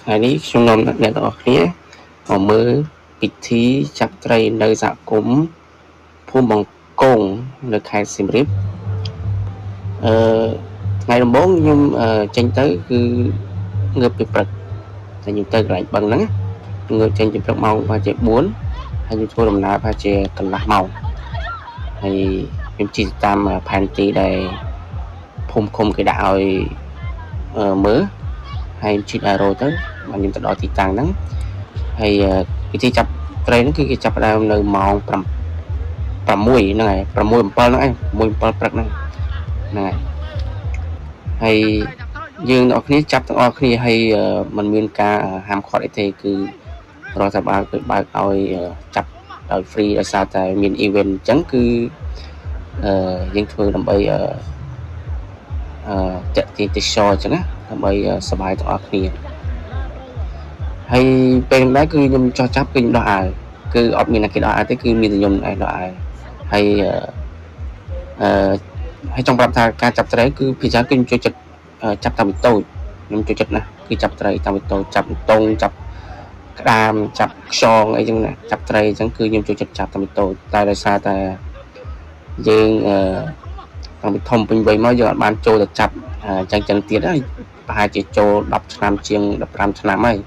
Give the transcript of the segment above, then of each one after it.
ថ្ងៃនេះខ្ញុំនាំអ្នកទាំងអស់គ្នាមកមើលពិធីចាប់ត្រីនៅសហគមន៍ភូមិបង្កងនៅខេត្តសៀមរាបអឺថ្ងៃដំបូងខ្ញុំចេញទៅគឺងើបពីព្រឹកតែខ្ញុំទៅកន្លែងបឹងហ្នឹងងើបចេញពីព្រឹកម៉ោងប្រហែលជា4ហើយខ្ញុំធ្វើដំណើរប្រហែលជាកន្លះម៉ោងហើយខ្ញុំជិះតាមផែនទីដែលភូមិឃុំគេដាក់ឲ្យមើលហើយជិះដល់រោទៅបានខ្ញុំទៅដល់ទីតាំងហ្នឹងហើយពិធីចាប់ត្រីហ្នឹងគឺគេចាប់ផ្ដើមនៅម៉ោង5 6ហ្នឹងហើយ6 7ហ្នឹងឯង6 7ព្រឹកហ្នឹងហ្នឹងហើយហើយយើងទាំងអស់គ្នាចាប់ទាំងអស់គ្នាហើយมันមានការហាមឃាត់អីទេគឺរដ្ឋបាលគឺបើកឲ្យចាប់ដោយ free ដោយសារតែមាន event អញ្ចឹងគឺអឺយើងធ្វើដើម្បីអឺអឺតាក់ទាញទេសចរអញ្ចឹងណាដើម្បីសប្បាយទាំងអស់គ្នាហើយពេលនេះដែរគឺខ្ញុំចោះចាប់គឺខ្ញុំដោះអាវគឺអត់មានអ្នកគេដោះអាវទេគឺមានតែខ្ញុំឯងដោះអាវហើយអឺហើយចង់ប្រាប់ថាការចាប់ត្រីគឺភាគច្រើនគឺខ្ញុំចូលចិត្តចាប់តាំងពីតូចខ្ញុំចូលចិត្តណាស់គឺចាប់ត្រីតាំងពីតូចចាប់តងចាប់ក្តាមចាប់ខ្យងអីចឹងណាចាប់ត្រីអញ្ចឹងគឺខ្ញុំចូលចិត្តចាប់តាំងពីតូចតែដោយសារតែយើងអឺតាំងពីធំពេញវ័យមកយើងអត់បានចូលទៅចាប់អញ្ចឹងចឹងទៀតហើយប្រហែលជាចូល10ឆ្នាំជាង15ឆ្នាំហើយ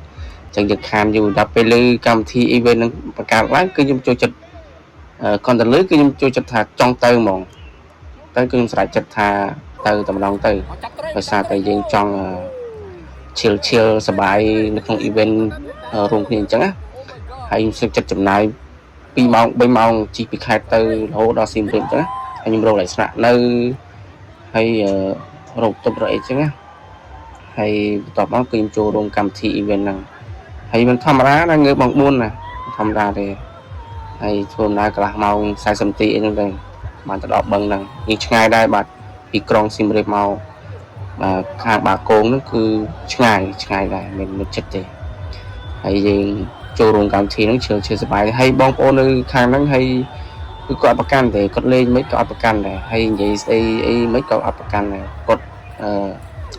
អញ្ចឹងយើងខានយូរដល់ពេលលើកម្មវិធី event នឹងបង្កើតឡើងគឺខ្ញុំចូលចិត្តកនតលើគឺខ្ញុំចូលចិត្តថាចង់ទៅហ្មងទៅគឺខ្ញុំស្រេចចិត្តថាទៅតែម្ដងទៅដោយសារតែយើងចង់ chill chill សប្បាយនៅក្នុង event រួមគ្នាអញ្ចឹងណាហើយខ្ញុំសុខចិត្តចំណាយ2ម៉ោង3ម៉ោងជិះពីខេត្តទៅរហូតដល់សៀមរាបអញ្ចឹងហើយខ្ញុំរកកន្លែងស្នាក់នៅហើយរកទុករកអីចឹងណាហើយបន្ទាប់មកគឺខ្ញុំចូលរួមកម្មវិធី event ហ្នឹងហើយមិនធម្មតាណាងើបម៉ោង4ណាធម្មតាទេហើយធ្វើដំណើរកន្លះម៉ោង40នាទីអីហ្នឹងទៅបានទៅដល់បឹងហ្នឹងនេះឆ្ងាយដែរបាទពីក្រុងសៀមរាបមកបាទខាងបាគងហ្នឹងគឺឆ្ងាយឆ្ងាយដែរមិនមិនចិត្តទេហើយយើងចូលរួមកម្មវិធីហ្នឹងជឿជឿសប្បាយហើយបងប្អូននៅខាងហ្នឹងហើយគឺគាត់អត់ប្រកាន់ទេគាត់លេងមិនក៏អត់ប្រកាន់ដែរហើយនិយាយស្អីអីមិនក៏អត់ប្រកាន់ដែរគាត់អឺ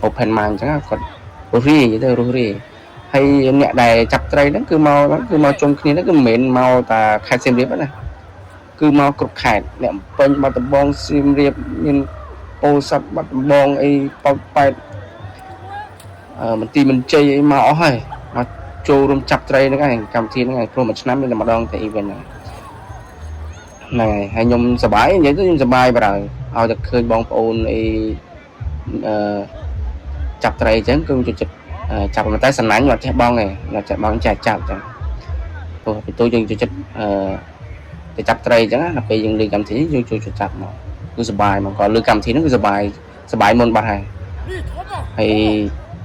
open mind អញ្ចឹងគាត់រស់រាយនិយាយទៅរស់រាយហើយអ្នកដែលចាប់ត្រីហ្នឹងគឺមកហ្នឹងគឺមកជុំគ្នាហ្នឹងគឺមិនមែនមកតែខេត្តសៀមរាបទេណាគឺមកគ្រប់ខេត្តអ្នកពេញបាត់ដំបងសៀមរាបមានពោធិ៍សាត់បាត់ដំបងអីប៉ោតប៉ែតអឺមន្ទីរមន្ជ័យអីមកអស់ហើយមកចូលរួមចាប់ត្រីហ្នឹងឯងកម្មវិធីហ្នឹងឯងព្រោះមួយឆ្នាំមានតែម្ដងតែ event ហ្នឹងហ្នឹងហើយហើយខ្ញុំសប្បាយនិយាយទៅខ្ញុំសប្បាយបណ្ដោយឲ្យតែឃើញបងប្អូនអីអឺចាប់ត្រីអញ្ចឹងគឺខ្ញុំចូលចិត្តចាប់ប៉ុន្តែសំណាញ់អត់ចេះបងទេអត់ចេះបងចេះចាប់អញ្ចឹងព្រោះពីទូយើងចូលចិត្តអឺទៅចាប់ត្រីអញ្ចឹងណាដល់ពេលយើងលើកម្មវិធីយើងចូលចិត្តចាប់មកគឺសប្បាយមកក៏លើកម្មវិធីហ្នឹងគឺសប្បាយសប្បាយមុនបាត់ហើយហើយ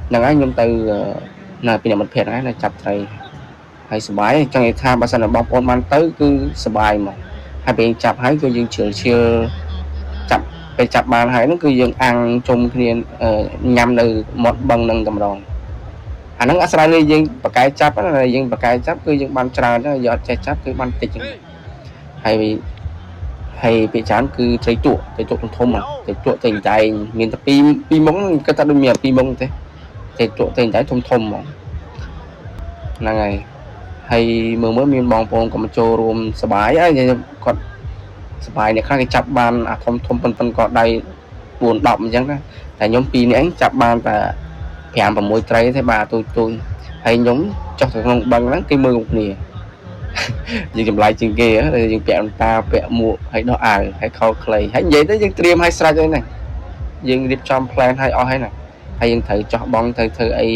ហ្នឹងហើយខ្ញុំទៅនៅពីអ្នកមិត្តភក្តិហ្នឹងណាចាប់ត្រីហើយសប្បាយចង់និយាយថាបើសិនជាបងប្អូនបានទៅគឺសប្បាយមកហើយពេលចាប់ហើយគឺយើងជ្រាលឈៀលចាប់ពេលចាប់បានហើយហ្នឹងគឺយើងអាំងជុំគ្នាញ៉ាំនៅមាត់បឹងហ្នឹងតែម្ដងអាហ្នឹងអាស្រ័យលើយើងបកកែចាប់ណាយើងបកកែចាប់គឺយើងបានច្រើនដែរយើងអត់ចេះចាប់គឺបានតិចហ្នឹងហើយហើយពេលច្រើនគឺត្រីទក់ត្រីទក់ធំធំត្រីទក់ត្រីដែងមានតែពីរពីរមុខគិតថាដូចមានពីរមុខទេត្រីទក់ត្រីដែងធំធំហ្មងហ្នឹងហើយហើយមើលមើលមានបងប្អូនក៏មកចូលរួមសប្បាយហើយគាត់សប្បាយអ្នកខ្លះគេចាប់បានអាធំធំប៉ុនប៉ុនក៏ដៃ4 10អញ្ចឹងណាតែខ្ញុំពីរនាក់ឯងចាប់បានតែ5 6ត្រីទេបាទទូចទូចហើយខ្ញុំចុះទៅក្នុងបឹងហ្នឹងគេមើលគ្នាយើងចម្លែកជាងគេយើងពាក់អន្តាពាក់មួកហើយដោះអាវហើយខោខ្លីហើយនិយាយទៅយើងត្រៀមឲ្យស្រេចហើយហ្នឹងយើងរៀបចំ plan ឲ្យអស់ហើយណាហើយយើងត្រូវចោះបងត្រូវធ្វើអី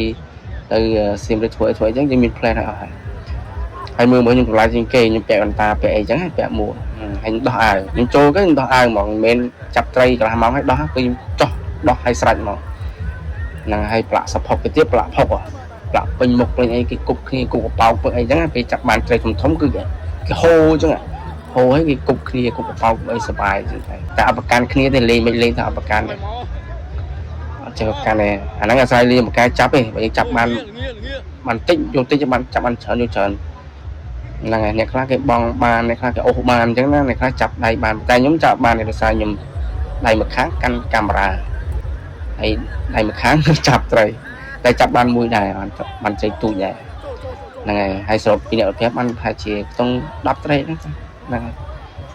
ទៅសៀមរាបធ្វើអីធ្វើអីចឹងយើងមាន plan ឲ្យអស់ហើយហើយមើលមើលខ្ញុំចម្លែកជាងគេខ្ញុំពាក់អន្តាពាក់អីចឹងហើយពាក់មួកហើយដោះអាវខ្ញុំចូលទៅខ្ញុំដោះអាវហ្មងមិនមែនចាប់ត្រីកន្លះម៉ោងហើយដោះគឺខ្ញុំចោះដោះឲ្យស្រេចហ្មងហ្នឹងហើយប្រឡាក់សផុកទៅទៀតប្រឡាក់ផុកប្រឡាក់ពេញមុខពេញអីគេគប់គ្នាគប់កប៉ោកពេញអីចឹងពេលចាប់បានត្រីធំធំគឺគេហូរចឹងហូរហើយគេគប់គ្នាគប់កប៉ោកអីសប្បាយចឹងតែតែអបកាន់គ្នាទេលេងមិនលេងថាអបកាន់ទេអត់ចេះប្រកាន់ទេអាហ្នឹងអាស្រ័យលេងបកែចាប់ទេបើយើងចាប់បានបានតិចយកតិចបានចាប់បានច្រើនយកច្រើនហ្នឹងហើយអ្នកខ្លះគេបងបានអ្នកខ្លះគេអូសបានអញ្ចឹងណាអ្នកខ្លះចាប់ដៃបានតែខ្ញុំចាប់បានដោយសារខ្ញុំដៃមួយខាងកាន់កាមេរ៉ាហើយដៃមួយខាងចាប់ត្រី តែចាប់បានមួយដែរបានបានត្រីទូចដែរហ្នឹងហើយហើយសរុបពីអ្នកប្រាប់បានប្រហែលជាខ្ទង់10ត្រីហ្នឹងហ្នឹងហើយ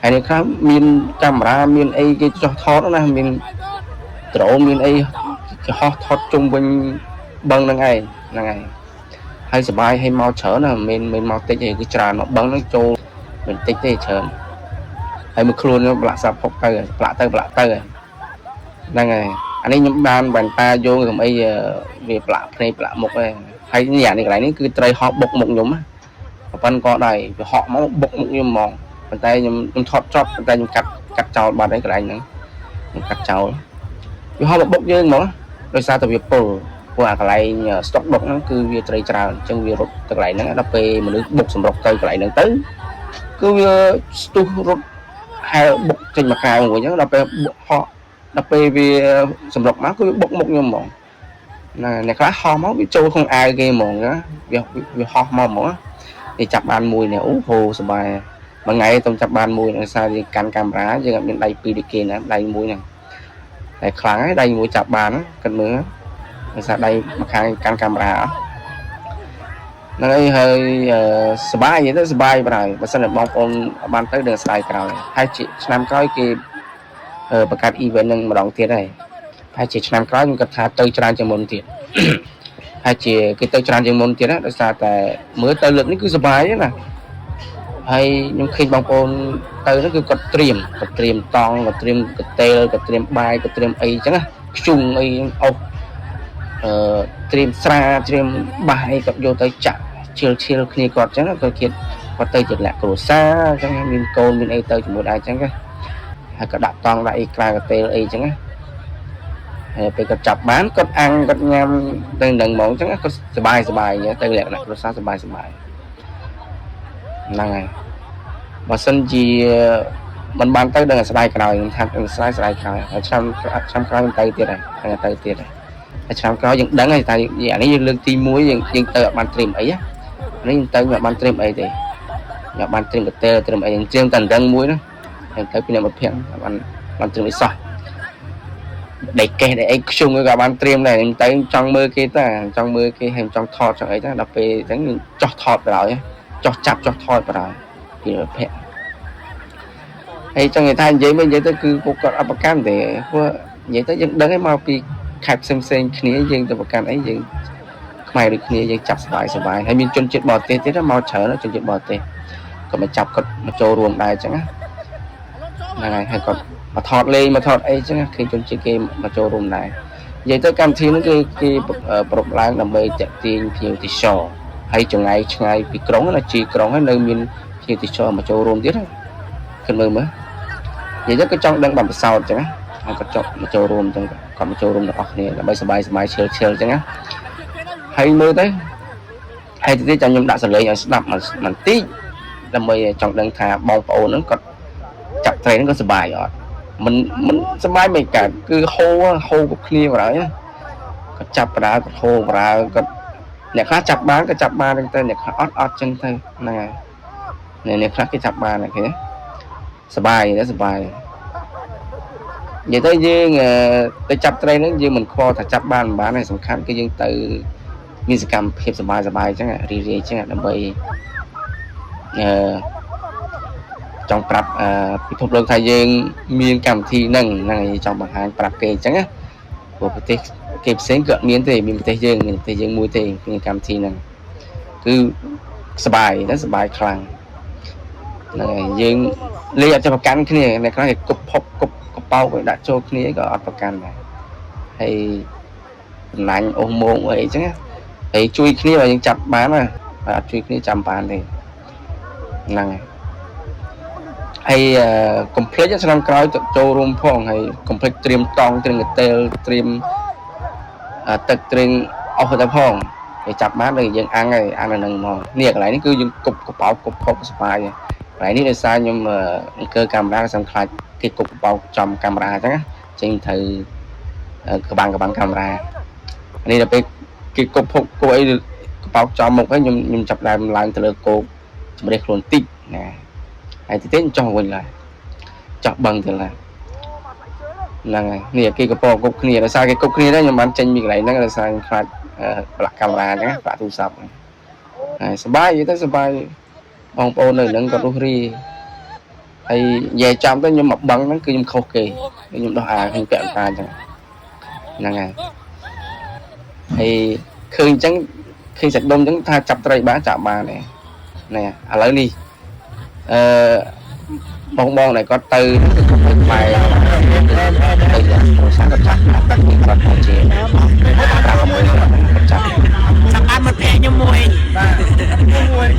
ហើយនៅខ្លះមានកាមេរ៉ាមានអីគេចោះថតណាមានដ្រូនមានអីគេហោះថតជុំវិញបឹងហ្នឹងឯងហ្នឹងហើយហើយសបាយឲ្យមកច្រើនណាមិនមែនមកតិចទេគឺច្រើនមកបឹងហ្នឹងចូលមិនតិចទេច្រើនហើយមួយខ្លួនខ្ញុំប្រឡាក់សាប់ផុកទៅប្រឡាក់ទៅប្រឡាក់ទៅហ្នឹងហើយអានេះខ្ញុំបានបានតាយោងកុំអីវាប្រឡាក់ភ្នែកប្រឡាក់មុខឯងហើយនេះអានេះកន្លែងនេះគឺត្រីហោះបុកមុខខ្ញុំណាប៉ុន្តែក៏ដែរវាហក់មកបុកមុខខ្ញុំហ្មងប៉ុន្តែខ្ញុំខ្ញុំថតចប់ប៉ុន្តែខ្ញុំកាត់កាត់ចោលបាត់ហើយកន្លែងហ្នឹងខ្ញុំកាត់ចោលវាហោះមកបុកយើងហ្មងដោយសារតែវាពុលព្រោះអាកន្លែងស្តុកបុកហ្នឹងគឺវាត្រីច្រើនអញ្ចឹងវារត់ទៅកន្លែងហ្នឹងដល់ពេលមនុស្សបុកសម្រុកទៅកន្លែងហ្នឹងទៅគឺវាស្ទុះរត់ហែលបុកចេញមកក្រៅវិញអញ្ចឹងដល់ពេលបុកហក់ដល់ពេលវាសម្រុកមកគឺវាបុកមុខខ្ញុំហ្មងណាអ្នកខ្លះហោះមកវាចូលក្នុងអាវគេហ្មងណាវាវាហោះមកហ្មងគេចាប់បានមួយនេះអូហូសបាយមួយថ្ងៃទៅចាប់បានមួយដោយសារយើងកាន់កាមេរ៉ាយើងអត់មានដៃពីរដូចគេណាដៃមួយហ្នឹងតែខ្លាំងហើយដៃមួយចាប់បានគិតមើលដោយសារដៃមួយខាងកាន់កាមេរ៉ាហ្នឹងហើយហើយសបាយនិយាយទៅសបាយបណ្ដោយបើសិនជាបងប្អូនបានទៅនឹងស្ដាយក្រោយហើយជាឆ្នាំក្រោយគេបង្កើត event នឹងម្ដងទៀតហើយហើយជាឆ្នាំក្រោយខ្ញុំគិតថាទៅច្រើនជាងមុនទៀតហើយជាគេទៅច្រើនជាងមុនទៀតណាដោយសារតែមើលទៅលើកនេះគឺសបាយណាហើយខ្ញុំឃើញបងប្អូនទៅហ្នឹងគឺគាត់ត្រៀមគាត់ត្រៀមតង់គាត់ត្រៀមកតេលគាត់ត្រៀមបាយគាត់ត្រៀមអីចឹងណាខ្ជុងអីអុសអឺត្រៀមស្រាត្រៀមបាសអីគាត់យកទៅចាក់ឈៀលឈៀលគ្នាគាត់ចឹងគាត់គិតគាត់ទៅជាលក្ខគ្រួសារអញ្ចឹងមានកូនមានអីទៅជាមួយដែរអញ្ចឹងហើយក៏ដាក់តង់ដាក់អីក្រៅកតេលអីចឹងណាហើយពេលគាត់ចាប់បានគាត់អាំងគាត់ញ៉ាំទៅនឹងហ្មងអញ្ចឹងគាត់សបាយសបាយទៅលក្ខណៈគ្រួសារសបាយសបាយហ្នឹងហើយបើសិនជាមិនបានទៅដឹងតែស្ដាយក្រោយខ្ញុំថាស្ដាយស្ដាយក្រោយហើយឆ្នាំឆ្នាំក្រោយខ្ញុំទៅទៀតហើយទៅទៀតហើយហើយឆ្នាំក្រោយយើងដឹងហើយថាអានេះយើងលើកទី1យើងយើងទៅអត់បានត្រៀមអីណានេះខ្ញុំទៅមិនបានត្រៀមអីទេខ្ញុំបានត្រៀមកតេលត្រៀមអីយើងត្រៀមតែដឹងមួយណាខ្ញុំទៅពីអ្នកមិត្តភក្តិបានបានត្រៀមអីសោះដេកកេះដេកអីខ្ជុំក៏បានត្រៀមដែរខ្ញុំទៅចង់មើលគេតាចង់មើលគេហើយចង់ថតចង់អីតាដល់ពេលអញ្ចឹងចោះថតបណ្ដោយចោះចាប់ចោះថតបណ្ដោយពីមិត្តភក្តិហើយចង់និយាយថានិយាយមិននិយាយទៅគឺពួកគាត់អបកម្មទេព្រោះនិយាយទៅយើងដឹងហើយមកពីខេត្តផ្សេងផ្សេងគ្នាយើងទៅប្រកាន់អីយើងខ្មែរដូចគ្នាយើងចាប់សบายសบายហើយមានជនជាតិបរទេសទៀតមកច្រើនជនជាតិបរទេសក៏មកចាប់គាត់មកចូលរួមដែរអញ្ចឹងណាហ្នឹងហើយហើយគាត់មកថតលេងមកថតអីចឹងឃើញជនជាតិគេមកចូលរួមដែរនិយាយទៅកម្មវិធីហ្នឹងគឺគេប្រពឡើងដើម្បីតាក់ទាញភ្ញៀវទេសចរហើយចង្ងាយឆ្ងាយពីក្រុងណាជីក្រុងហើយនៅមានភ្ញៀវទេសចរមកចូលរួមទៀតគិតមើលមើលនិយាយទៅក៏ចង់ដឹងបទពិសោធន៍ចឹងណាហើយក៏ចង់មកចូលរួមចឹងគាត់មកចូលរួមទាំងអស់គ្នាដើម្បីសប្បាយសប្បាយឈិលឈិលចឹងណាហើយមើលទៅហើយទៅទៀតចាំខ្ញុំដាក់សលេងឲ្យស្ដាប់បន្តិចដើម្បីចង់ដឹងថាបងប្អូនហ្នឹងគាត់ចាប់ត្រីហ្នឹងក៏សប្បាយអត់មិនមិនសប្បាយមិនកើតគឺហូហូគ្រប់គ្នាបណ្ដោយណាគាត់ចាប់បដាគាត់ហូបដាគាត់អ្នកខ្លះចាប់បានក៏ចាប់បានចឹងទៅអ្នកខ្លះអត់អត់ចឹងទៅហ្នឹងហើយអ្នកខ្លះគេចាប់បានគេសប្បាយសប្បាយនិយាយទៅយើងទៅចាប់ត្រីហ្នឹងយើងមិនខ្វល់ថាចាប់បានមិនបានទេសំខាន់គឺយើងទៅមានសកម្មភាពសប្បាយសប្បាយចឹងរីរាយចឹងដើម្បីអឺចង់ប្រាប់ពិភពលោកថាយើងមានកម្មវិធីហ្នឹងហ្នឹងហើយចង់បង្ហាញប្រាប់គេអញ្ចឹងណាព្រោះប្រទេសគេផ្សេងគឺអត់មានទេមានប្រទេសយើងមានប្រទេសយើងមួយទេមានកម្មវិធីហ្នឹងគឺសប្បាយណាសប្បាយខ្លាំងហ្នឹងហើយយើងលេងអត់ចេះប្រកាន់គ្នាអ្នកខ្លះគេគប់ផុកគប់កប៉ោកឲ្យដាក់ចូលគ្នាក៏អត់ប្រកាន់ដែរហើយតំណាញ់អូសមងអីអញ្ចឹងហើយជួយគ្នាឲ្យយើងចាប់បានណាបើអត់ជួយគ្នាចាំបានទេហ្នឹងហើយហើយកុំភ្លេចឆ្នាំក្រោយទៅចូលរួមផងហើយកុំភ្លេចត្រៀមតង់ត្រៀមកតេលត្រៀមទឹកត្រៀមអស់ទៅផងគេចាប់បានដូចយើងអាំងហើយអាំងនៅនឹងហ្មងនេះកន្លែងនេះគឺយើងគប់កប៉ោគប់ផុកសប្បាយកន្លែងនេះដោយសារខ្ញុំអង្គើកាមេរ៉ាសំខ្លាចគេគប់កប៉ោចំកាមេរ៉ាអញ្ចឹងចេញត្រូវក្បាំងក្បាំងកាមេរ៉ានេះដល់ពេលគេគប់ផុកគប់អីកប៉ោចំមុខហើយខ្ញុំខ្ញុំចាប់ដើមឡើងទៅលើគោកជំរះខ្លួនតិចណាហើយទីទៀតចុះវិញឡើយចោះបឹងទៅឡើយហ្នឹងហើយនេះគេកពកគប់គ្នាដោយសារគេគប់គ្នាដែរខ្ញុំបានចេញពីកន្លែងហ្នឹងដោយសារខ្ញុំខ្លាច ប្រឡាក់កាមេរ៉ាអញ្ចឹងប្រឡាក់ទូរស័ព្ទហើយសប្បាយនិយាយទៅសប្បាយបងប្អូននៅហ្នឹងក៏រុះរាយហើយនិយាយចំទៅខ្ញុំមកបឹងហ្នឹងគឺខ្ញុំខុសគេខ្ញុំដោះអាវខ្ញុំពាក់តាអញ្ចឹងហ្នឹងហើយហើយឃើញអញ្ចឹងឃើញសាច់ដុំអញ្ចឹងថាចាប់ត្រីបានចាប់បានដែរណែឥឡូវនេះអឺបងបងដែលគាត់ទៅគឺគាត់ទៅក្បែរទៅគ្រួសារគាត់ចាប់គាត់ទៅជា5 6គាត់ចាប់ ចាប់បានមិត្តភក្តិខ្ញុំមួយ បាទមួយ